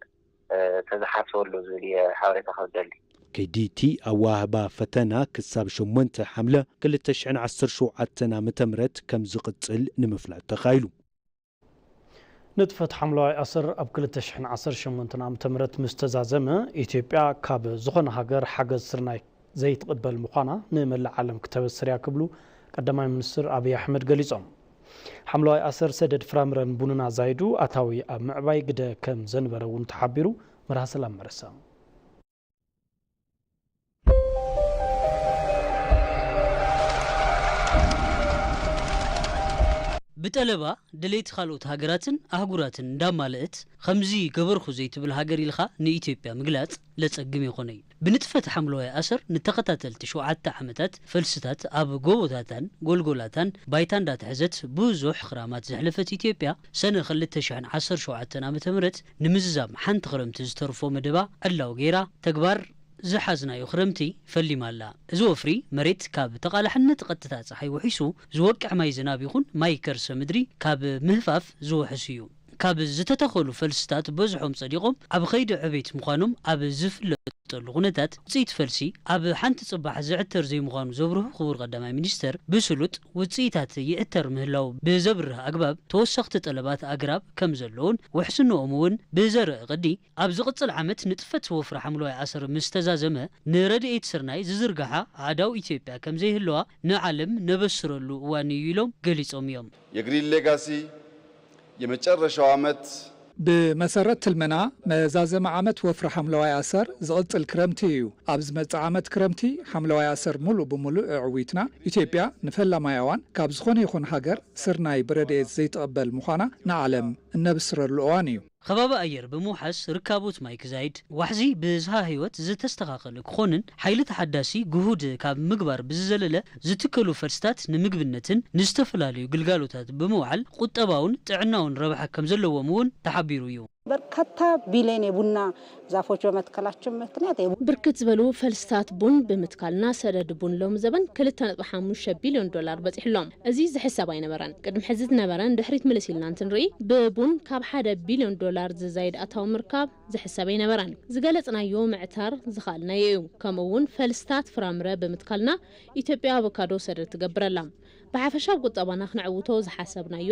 እ፣ ተዝሓስበሉ ዝብል እየ ሓበሬታ ክህብ ደሊ። ከይዲ እቲ ኣወሃህባ ፈተና ክሳብ ሸሞንተ ሓምለ ክልተ ሽሕን ዓሰርተ ሸውዓተን ዓመተ ምህረት ከም ዝቕጽል ንምፍላጥ ተኻኢሉ። ንጥፈት ሓምለዋይ ኣሰር ኣብ ክልተ ሽሕን ዓሰርተ ሸሞንተን ዓመተ ምህረት ምስ ተዛዘመ፣ ኢትዮጵያ ካብ ዝኾነ ሃገር ሓገዝ ስርናይ ዘይትቕበል ምዃና ንመላእ ዓለም ክተበስር እያ ክብሉ ቀዳማይ ሚኒስትር ኣብይ ኣሕመድ ገሊጾም። ሓምለዋይ ኣሰር ሰደድ ፍራምረን ቡንን ኣዛይዱ ኣታዊ ኣብ ምዕባይ ግደ ከም ዘንበረ እውን ተሓቢሩ። መርሃ ሰላም መረሳ። ብጠለባ ድሌት ካልኦት ሃገራትን ኣህጉራትን እንዳማልእት፣ ከምዚ ገበርኩ ዘይትብል ሃገር ኢልኻ ንኢትዮጵያ ምግላጽ ለጸግም ይኾነይ። ብንጥፈት ሓምለዋይ ኣሰር ንተኸታተልቲ ሸውዓተ ዓመታት ፈልስታት ኣብ ጎቦታታን ጎልጎላታን ባይታ እንዳትሐዘት ብዙሕ ክራማት ዘሕለፈት ኢትዮጵያ፣ ሰነ ክልተ ሽሕን ዓሰርተ ሸውዓተን ዓመተ ምህረት ንምዝዛም ሓንቲ ክረምቲ ዝተርፎ መደባ ዕላው ገይራ ተግባር ዝሓዝናዮ ክረምቲ ፈሊማ ኣላ። እዚ ወፍሪ መሬት ካብ ተቓላሕነት ቀጥታ ጸሓይ ውሒሱ ዝወቅዕ ማይ ዝናብ ይኹን ማይ ከርሰ ምድሪ ካብ ምህፋፍ ዝውሕስ እዩ። ካብ ዝተተኸሉ ፈልስታት በዝሖም ጸዲቖም ኣብ ኸይዲ ዕቤት ምዃኖም ኣብ ዝፍለጠሉ ኩነታት፣ ውጽኢት ፈልሲ ኣብ ሓንቲ ጽባሕ ዝዕተር ዘይምዃኑ ዘብርሁ ክቡር ቀዳማይ ሚኒስተር፣ ብስሉጥ ውጽኢታት ይዕተር ምህላው ብዘብርህ ኣግባብ ተወሰኽቲ ጠለባት ኣግራብ ከም ዘለውን ውሕስንኦም እውን ብዘርኢ ቅዲ ኣብ ዝቕጽል ዓመት ንጥፈት ወፍሪ ሓምለዋይ ኣሰር ምስ ተዛዘመ፣ ንረድኤት ስርናይ ዝዝርግሓ ኣእዳው ኢትዮጵያ ከም ዘይህልዋ ንዓለም ነበስረሉ እዋን እዩ ኢሎም ገሊጾም እዮም። የግሪን ሌጋሲ የመጨረሻው ዓመት። ብመሰረት ትልምና፣ መዛዘሚ ዓመት ወፍሪ ሓምለዋይ ኣሰር ዝቕጽል ክረምቲ እዩ። ኣብ ዝመጽእ ዓመት ክረምቲ ሓምለዋይ ኣሰር ሙሉእ ብሙሉእ ኣዕዊትና፣ ኢትዮጵያ ንፈላማይ እዋን ካብ ዝኾነ ይኹን ሃገር ስርናይ ብረድኤት ዘይትቕበል ምዃና ንዓለም እነብስረሉ እዋን እዩ። ከባቢ ኣየር ብምውሓስ ርካቦት ማይ ክዛይድ፣ ዋሕዚ ብዝሃ ህይወት ዝተስተኻኸለ ክኾንን ሓይሊ ተሓዳሲ ግሁድ ካብ ምግባር ብዝዘለለ፣ ዝትከሉ ፈልስታት ንምግብነትን ንዝተፈላለዩ ግልጋሎታት ብምውዓል ቁጠባውን ጥዕናውን ረብሓ ከም ዘለዎም እውን ተሓቢሩ እዩ። በርካታ ቢሊዮን የቡና ዛፎች በመትከላችን ምክንያት የቡ- ብርክት ዝበሉ ፈልስታት ቡን ብምትካልና ሰደድ ቡን ሎሚ ዘበን ክልተ ነጥቢ ሓሙሽተ ቢልዮን ዶላር በፂሕሎም። እዚ ዝሕሰብ ኣይነበረን። ቅድሚ ሕዚ ዝነበረን ድሕሪት ምልስ ኢልና እንትንርኢ ብቡን ካብ ሓደ ቢልዮን ዶላር ዝዛይድ ኣታዊ ምርካብ ዝሕሰብ ኣይነበረን። ዝገለፅናዮ ምዕታር ዝኸኣልናዮ እዩ። ከምኡ እውን ፈልስታት ፍራምረ ብምትካልና ኢትዮጵያ ኣቮካዶ ሰደድ ትገብረላ። ብሓፈሻ ኣብ ቁጠባና ክነዕውቶ ዝሓሰብናዮ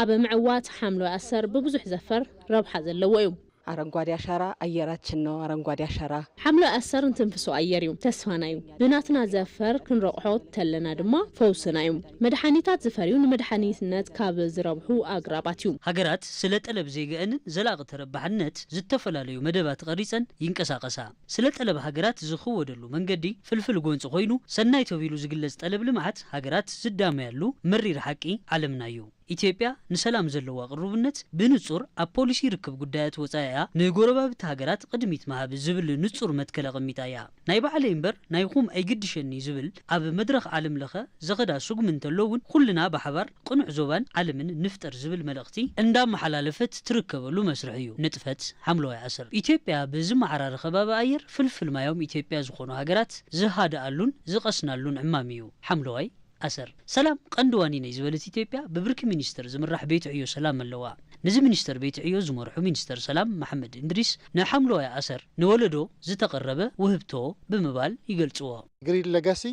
ኣብ ምዕዋት ሓምለዋይ ኣሰር ብብዙሕ ዘፈር ረብሓ ዘለዎ እዩ። አረንጓዴ አሻራ አየራችን ነው። አረንጓዴ አሻራ ሓምለዋይ ኣሰር እንትንፍሶ ኣየር እዩ፣ ተስፋና እዩ። ብናትና ዘፈር ክንረቑሖ ተለና ድማ ፈውስና እዩ። መድሓኒታት ዝፈርዩ ንመድሓኒትነት ካብ ዝረብሑ ኣግራባት እዩ። ሃገራት ስለ ጠለብ ዜገአንን ዘላቒ ተረባሕነት ዝተፈላለዩ መደባት ቐሪጸን ይንቀሳቐሳ። ስለ ጠለብ ሃገራት ዝኽወደሉ መንገዲ ፍልፍል ጎንፂ ኮይኑ፣ ሰናይ ተቢሉ ዝግለጽ ጠለብ ልምዓት ሃገራት ዝዳመያሉ መሪር ሓቂ ዓለምና እዩ። ኢትዮጵያ ንሰላም ዘለዋ ቅሩብነት ብንጹር ኣብ ፖሊሲ ርክብ ጉዳያት ወጻኢኣ ንጎረባብቲ ሃገራት ቅድሚት ምሃብ ዝብል ንጹር መትከል ኣቐሚጣ እያ። ናይ ባዕለይ እምበር ናይኹም ኣይግድሸኒ ዝብል ኣብ መድረኽ ዓለም ለኸ ዘኸዳ ስጉሚ እንተሎ እውን ኩልና ብሓባር ቅኑዕ ዞባን ዓለምን ንፍጠር ዝብል መልእኽቲ እንዳመሓላለፈት ትርከበሉ መስርሕ እዩ ንጥፈት ሓምለዋይ ኣሰር። ኢትዮጵያ ብዝመዓራረ ከባቢ ኣየር ፍልፍል ማዮም ኢትዮጵያ ዝኾኑ ሃገራት ዝሃድኣሉን ዝቐስናሉን ዕማም እዩ ሓምለዋይ ኣሰር። ሰላም ቀንዲ ዋኒነይ ዝበለት ኢትዮጵያ ብብርኪ ሚኒስተር ዝምራሕ ቤት ዕዮ ሰላም ኣለዋ። ነዚ ሚኒስተር ቤት ዕዮ ዝመርሑ ሚኒስተር ሰላም መሓመድ እንድሪስ ንሓምለዋይ ኣሰር ንወለዶ ዝተቐረበ ውህብቶ ብምባል ይገልጽዎ። ግሪን ለጋሲ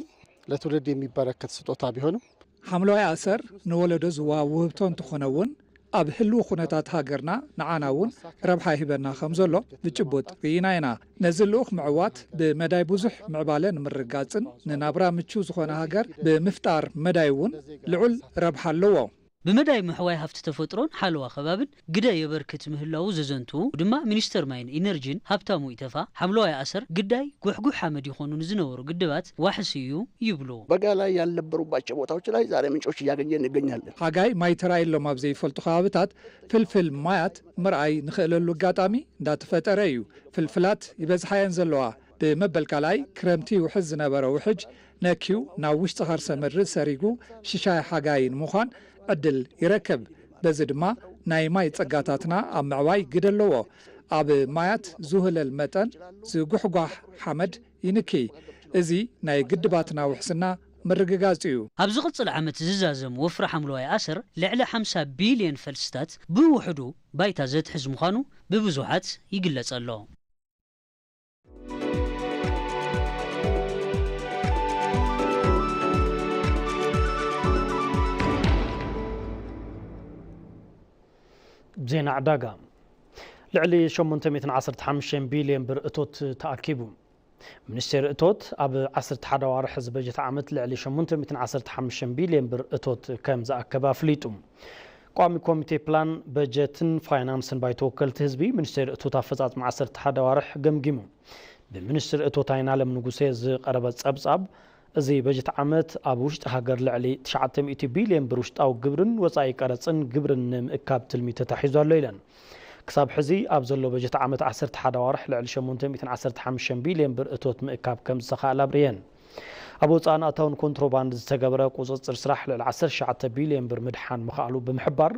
ለትውልድ የሚበረከት ስጦታ ቢሆንም ሓምለዋይ ኣሰር ንወለዶ ዝወሃብ ውህብቶ እንተኾነ እውን ኣብ ህልው ኩነታት ሃገርና ንዓና እውን ረብሓ ይህበና ከም ዘሎ ብጭቡጥ ርኢና ኢና። ነዚ ልኡኽ ምዕዋት ብመዳይ ብዙሕ ምዕባለ ንምርግጋጽን ንናብራ ምቹው ዝኾነ ሃገር ብምፍጣር መዳይ እውን ልዑል ረብሓ ኣለዎ። ብመዳይ ምሕዋይ ሃፍቲ ተፈጥሮን ሓለዋ ከባብን ግደ የበርክት ምህላዉ ዘዘንትዉ ድማ ሚኒስተር ማይን ኢነርጂን ሃብታሙ ኢተፋ፣ ሓምለዋይ ኣሰር ግዳይ ጉሕጉሕ ሓመድ ይኾኑ ንዝነበሩ ግድባት ዋሕሲ እዩ ይብሉ። በጋ ላይ ያልነበሩባቸው ቦታዎች ላይ ዛሬ ምንጮች እያገኘን እንገኛለን። ሓጋይ ማይ ተራእየሎም ኣብ ዘይፈልጡ ከባብታት ፍልፍል ማያት ምርኣይ ንኽእለሉ ኣጋጣሚ እንዳተፈጠረ እዩ። ፍልፍላት ይበዝሓ እየን ዘለዋ። ብመበል ካልኣይ ክረምቲ ይውሕዝ ዝነበረ ውሕጅ ነኪዩ ናብ ውሽጢ ከርሰ ምድሪ ሰሪጉ ሽሻይ ሓጋይ ንምዃን ዕድል ይረክብ። በዚ ድማ ናይ ማይ ጸጋታትና ኣብ ምዕባይ ግደ ኣለዎ። ኣብ ማያት ዝውህለል መጠን ዝጉሕጓሕ ሓመድ ይንኪ። እዚ ናይ ግድባትና ውሕስና ምርግጋጽ እዩ። ኣብ ዝቕጽል ዓመት ዝዛዘም ወፍሪ ሓምለዋይ ኣሰር ልዕሊ ሓምሳ ቢልዮን ፈልስታት ብውሕዱ ባይታ ዘትሕዝ ምዃኑ ብብዙሓት ይግለጽ ኣሎ። ዜና ዕዳጋ። ልዕሊ ሸሞንተ ሚእትን ዓሰርተ ሓሙሽተን ቢልዮን ብር እቶት ተኣኪቡ። ሚኒስቴር እቶት ኣብ ዓሰርተ ሓደ ኣዋርሕ እዚ በጀት ዓመት ልዕሊ ሸሞንተ ሚእትን ዓሰርተ ሓሙሽተን ቢልዮን ብር እቶት ከም ዝኣከበ ኣፍሊጡ። ቋሚ ኮሚቴ ፕላን፣ በጀትን ፋይናንስን ባይቶ ወከልቲ ህዝቢ ሚኒስቴር እቶት ኣፈጻጽማ ዓሰርተ ሓደ ኣዋርሕ ገምጊሙ። ብሚኒስትር እቶት ኣይናለም ንጉሴ ዝቐረበ ጸብጻብ እዚ በጀት ዓመት ኣብ ውሽጢ ሃገር ልዕሊ ትሽዓተ ሚእቲ ቢልዮን ብር ውሽጣዊ ግብርን ወጻኢ ቀረጽን ግብርን ንምእካብ ትልሚ ተታሒዙ ኣሎ ኢለን። ክሳብ ሕዚ ኣብ ዘሎ በጀት ዓመት ዓሰርተ ሓደ ኣዋርሕ ልዕሊ ሸሞንተ ሚእትን ዓሰርተ ሓሙሽተን ቢልዮን ብር እቶት ምእካብ ከም ዝተኻእለ ኣብርየን። ኣብ ወጻእን ኣታውን ኮንትሮባንድ ዝተገበረ ቁጽጽር ስራሕ ልዕሊ ዓሰርተ ትሽዓተ ቢልዮን ብር ምድሓን ምኽኣሉ ብምሕባር፣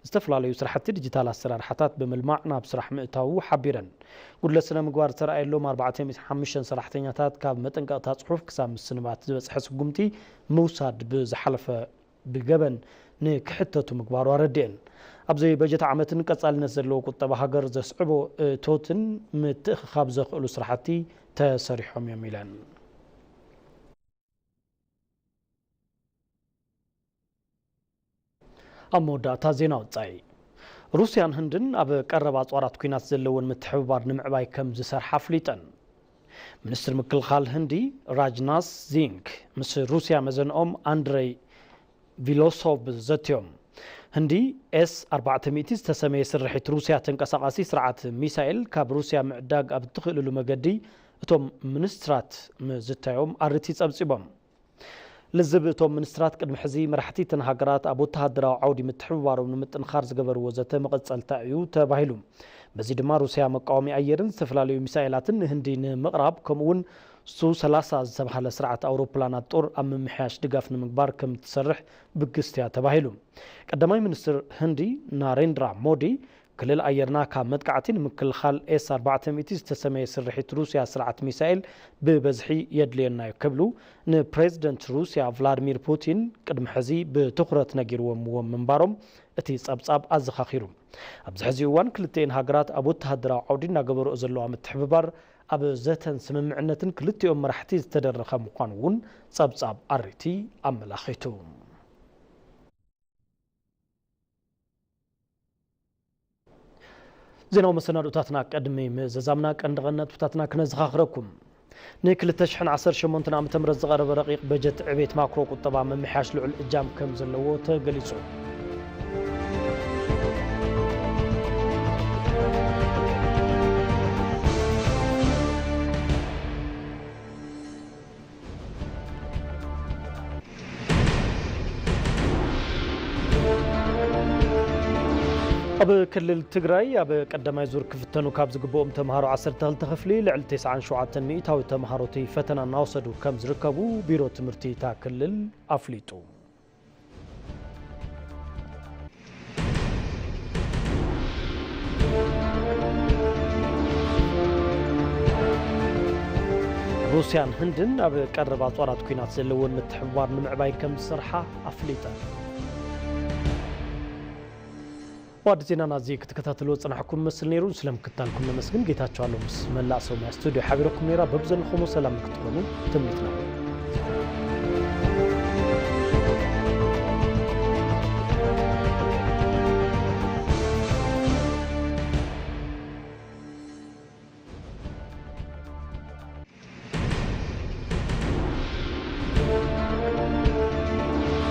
ዝተፈላለዩ ስራሕቲ ዲጂታል ኣሰራርሓታት ብምልማዕ ናብ ስራሕ ምእታዉ ሓቢረን። ጉድለት ስነ ምግባር ዝተረኣየሎም ኣርባዕተ ሚእትን ሓሙሽተን ሰራሕተኛታት ካብ መጠንቀቕታ ጽሑፍ ክሳብ ምስንባት ዝበጽሐ ስጉምቲ ምውሳድ ብዝሓለፈ ብገበን ንክሕተቱ ምግባሩ ኣረድኤን። ኣብዚ በጀት ዓመትን ቀጻልነት ዘለዎ ቁጠባ ሃገር ዘስዕቦ እቶትን ምትእኽኻብ ዘኽእሉ ስራሕቲ ተሰሪሖም እዮም ኢለን። ኣብ መወዳእታ ዜና ወጻኢ። ሩስያን ህንድን ኣብ ቀረባ ኣጽዋራት ኲናት ዘለወን ምትሕብባር ንምዕባይ ከም ዝሰርሓ ኣፍሊጠን። ሚኒስትር ምክልኻል ህንዲ ራጅናስ ዚንግ ምስ ሩስያ መዘንኦም ኣንድሬይ ቪሎሶቭ ዘትዮም። ህንዲ ኤስ ኣርባዕተ ሚእቲ ዝተሰመየ ስርሒት ሩስያ ተንቀሳቓሲ ስርዓት ሚሳኤል ካብ ሩስያ ምዕዳግ ኣብ እትኽእልሉ መገዲ እቶም ሚኒስትራት ምዝታዮም ኣርቲ ጸብጺቦም። ልዝብ እቶም ሚኒስትራት ቅድሚ ሕዚ መራሕቲ እተን ሃገራት ኣብ ወተሃደራዊ ዓውዲ ምትሕብባሮም ንምጥንኻር ዝገበርዎ ዘተ መቐጸልታ እዩ ተባሂሉ። በዚ ድማ ሩስያ መቃወሚ ኣየርን ዝተፈላለዩ ሚሳኤላትን ንህንዲ ንምቕራብ ከምኡ እውን ሱ ሰላሳ ዝተባህለ ስርዓት ኣውሮፕላናት ጦር ኣብ ምምሕያሽ ድጋፍ ንምግባር ከም ትሰርሕ ብግስትያ ተባሂሉ። ቀዳማይ ሚኒስትር ህንዲ ናሬንድራ ሞዲ ክልል ኣየርና ካብ መጥቃዕቲ ንምክልኻል ኤስ ኣርባዕተ ሚእቲ ዝተሰመየ ስርሒት ሩስያ ስርዓት ሚሳኤል ብበዝሒ የድልየና እዩ ክብሉ ንፕሬዚደንት ሩስያ ቭላድሚር ፑቲን ቅድሚ ሕዚ ብትኹረት ነጊርዎምዎም ምንባሮም እቲ ጸብጻብ ኣዘኻኺሩ። ኣብዚ ሕዚ እዋን ክልቲኤን ሃገራት ኣብ ወተሃደራዊ ዓውዲ እናገበርኦ ዘለዋ ምትሕብባር ኣብ ዘተን ስምምዕነትን ክልቲኦም መራሕቲ ዝተደረኸ ምዃኑ እውን ጸብጻብ ኣሪቲ ኣመላኺቱ። ዜናዊ መሰናዶታትና ቅድሚ ምዝዛምና ቀንዲ ቀንዲ ነጥብታትና ክነዘኻኽረኩም። ን ክልተ ሽሕን ዓሰርተ ሸሞንተን ዓመተ ምህረት ዝቐረበ ረቂቕ በጀት ዕቤት ማክሮ ቁጠባ ምምሕያሽ ልዑል እጃም ከም ዘለዎ ተገሊጹ። ኣብ ክልል ትግራይ ኣብ ቀዳማይ ዙር ክፍተኑ ካብ ዝግብኦም ተምሃሮ ዓሰርተ ክልተ ክፍሊ ልዕሊ ተስዓን ሸውዓተን ሚእታዊ ተምሃሮ እቲ ፈተና እናወሰዱ ከም ዝርከቡ ቢሮ ትምህርቲ እታ ክልል ኣፍሊጡ። ሩስያን ህንድን ኣብ ቀረባ ኣጽዋራት ኲናት ዘለወን ምትሕብባር ንምዕባይ ከም ዝሰርሓ ኣፍሊጠን። ዋዲ ዜናና እዚ ክትከታተልዎ ዝጸናሕኩም መስል ነይሩ። ስለምክታልኩም ነመስግን። ጌታቸው ኣሎ ምስ መላእ ሰውማይ ስቱዲዮ ሓቢረኩም ነይራ። በብዘለኹሞ ሰላም ክትኾኑ ትምኒትና።